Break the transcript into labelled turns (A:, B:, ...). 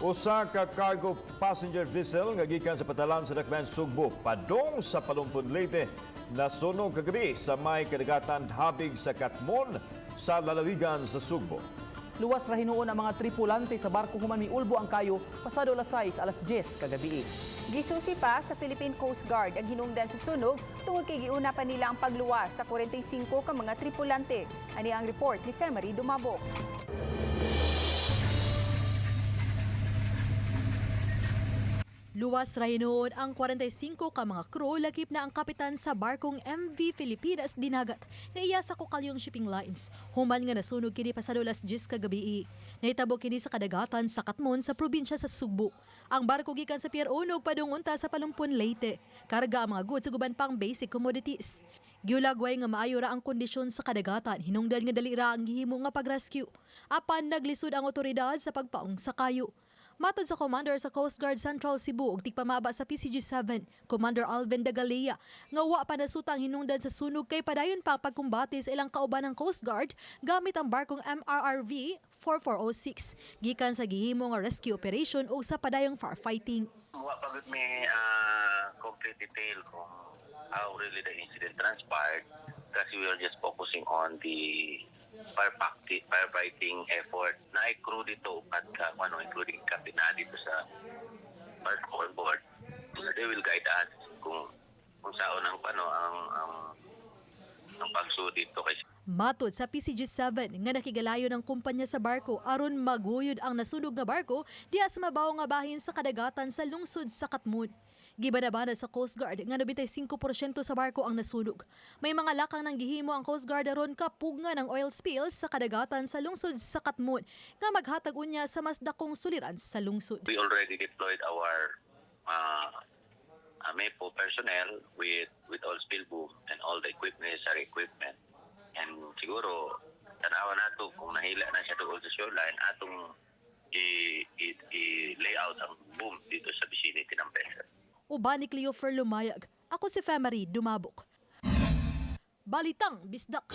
A: Usa ka cargo passenger vessel nga gikan sa Patalam sa Dakbayan Sugbo padung sa Palumpon, Leyte nasunog kagabi sa may kadagatan habig sa Katmon sa lalawigan sa Sugbo.
B: Luwas ra hinuon ang mga tripulante sa barko human miulbo ang kayo pasado alas 6, alas 10 kagabi.
C: Gisusi pa sa Philippine Coast Guard ang hinungdan sa sunog tungod kay giuna pa nila ang pagluwas sa 45 ka mga tripulante. Ani ang report ni Femery Dumabok.
D: Luwas ra hinuon ang 45 ka mga crew, lakip na ang kapitan, sa barkong MV Filipinas Dinagat nga iya sa Cocaliong Shipping Lines human nga nasunog kini pasado alas 10 kagabi. Nahitabo kini sa kadagatan sa Katmon sa probinsya sa Sugbo. Ang barko gikan sa Pier 1 padung unta sa Palumpon, Leyte. Karga ang mga goods ug uban pang basic commodities. Giulagway nga maayo ra ang kondisyon sa kadagatan hinungdan nga dali ra ang gihimo nga pag-rescue. Apan naglisod ang otoridad sa pagpaong sa kayo. Matod sa Commander sa Coast Guard Central Cebu ug tigpamaba sa PCG-7, Commander Alvin Dagalea, nga wa pa nasuta ang hinungdan sa sunog kay padayon pa ang pagkumbate sa ilang kauban ng Coast Guard gamit ang barkong MRRV 4406 gikan sa gihimo nga rescue operation ug sa padayong firefighting.
E: Wa pa gud may complete detail kung how really the incident transpired kasi we are just focusing on the firefighting effort. Na crew dito upat ka ano, including captain na dito sa barko on board. So they will guide us kung saan ang ano ang pagsulod dito kay
D: Matod sa PCG-7 nga nakigalayo ng kumpanya sa barko aron maghuyod ang nasunog nga barko diha sa mabaw nga bahin sa kadagatan sa lungsod sa Katmon. Gibanabana sa Coast Guard nga 95% sa barko ang nasunog. May mga lakang nang gihimo ang Coast Guard aron kapugngan ang oil spills sa kadagatan sa lungsod sa Katmon nga maghatag unya sa mas dakong suliran sa lungsod.
E: We already deployed our MEPO personnel with all spill boom and all the equipment, necessary equipment. And siguro, tanawa nato kung nahila na siya doon sa shoreline, atong i-layout ang boom dito sa vicinity ng vessel.
D: Uban ni Cleofer Lumayag. Ako si Femery Dumabok. Balitang Bisdak.